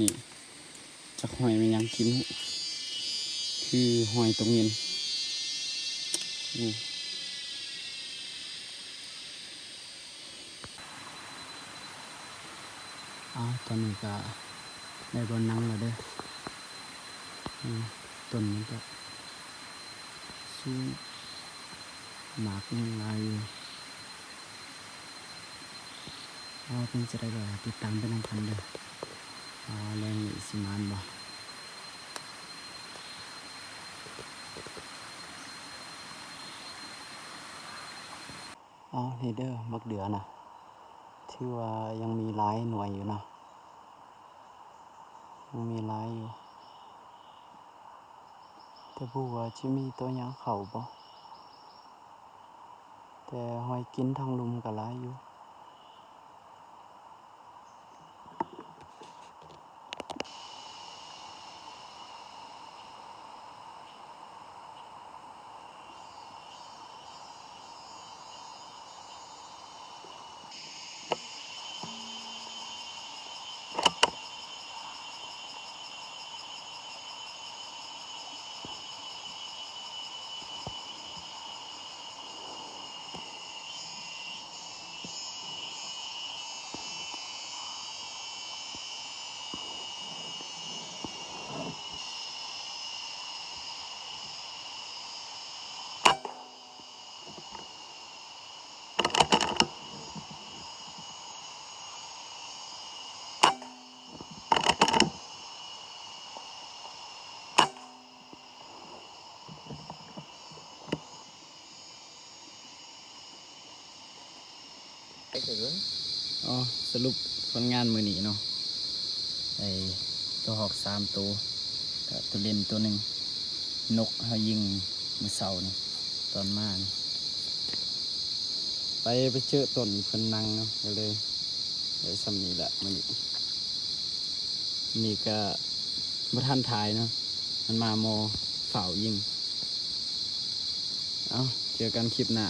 ນີ້ ຈັກຫອຍແມ່ນຫຍັງກິນ ຄືຫອຍຕົງເຫງັນ. ໂອ້ ອ້າວ ຕອນນີ້ກະໄດ້ບ່ອນນັ່ງແລ້ວເດີ້. ອືມ ຕົ້ນມັນກະສູງ ໝາກຍັງຫຼາຍຢູ່. ອໍ ເປັນຈັ່ງໃດກໍຕິດຕາມໄປນຳກັນເດີ້. ອໍ ແລງນີ້ຊິໝານບໍ່? ອໍ ນີ້ເດີ້ ໝາກເດືອນະ ຖືວ່າຍັງມີຫຼາຍໜ່ວຍຢູ່ເນາະ ຍັງມີຫຼາຍຢູ່. ແຕ່ບໍ່ຮູ້ວ່າຊິມີໂຕຫຍັງເຂົ້າບໍ່ ແຕ່ຫອຍກິນທາງລຸ່ມກໍຫຼາຍຢູ່. ອໍ ສະຫຼຸບຜົນງານມື້ນີ້ເນາະ ໄດ້ໂຕຮອກສາມໂຕ ກະໂຕເຫຼັ້ນໂຕໜຶ່ງ. ນົກເຮົາຍິງມື້ເຊົ້ານີ້ ຕອນມານີ້ ໄປ ໄປເຈີຕົ້ນເພິ່ນນັ່ງເນາະ ກໍເລີຍໄດ້ຊ່ຳນີ້ແຫຼະມື້ນີ້. ນີ້ກະບໍ່ທັນຖ່າຍເນາະ ມັນມາມໍ່ ຟ້າວຍິງ. ເອົາ ເຈີກັນຄລິບໜ້າ.